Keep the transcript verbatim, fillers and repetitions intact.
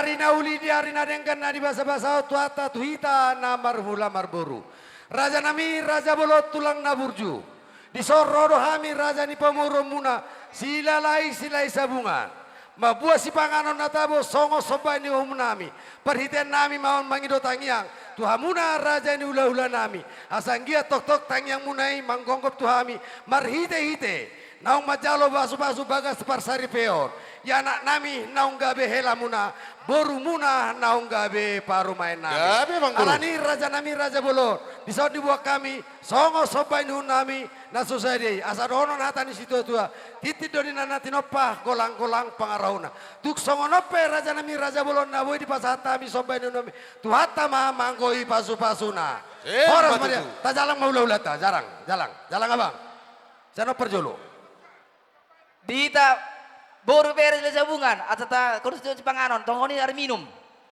Ari na uli di ari na denggan na dibasabasahon Tuhanta tu hita na marhula marboru. Rajanami raja bolon tulang na burju. Dison ro do hami raja ni pamoruonmuna, Silalahi Silahi Sabungan. Mamboan sipanganon na tabo songon somba ni uhumnami. Parhiteannami ma on mangido tangiang tu hamuna raja ni hulahulanami. Asa anggiat tongtong tangiangmuna i manggonggom tu hami marhitehite naung manjalo pasupasu bagas parsaripeon. Ia anaknami naung gabe helamuna, borumuna naung gabe parumaennami. Gabe, Amangboru. Alani rajanami raja bolon, dison diboan hami songon somba ni uhumnami na so sadia i, asa dohonon hata ni situatua: Tintin do ninna na tinompa, golanggolang pangarahutna. Tung songon on pe rajanami raja bolon na boi dipasahat hami somba ni uhumnami, Tuhanta ma manggohi pasupasuna. Eh, horas ma tutu. Tajalang ma hulahulanta, jalang, jalang, jalang abang. Sian on parjolo. Di hita boru pe raja ni Sabungan, asa ta-, kondisi sipanganon, tongtong i ari minum.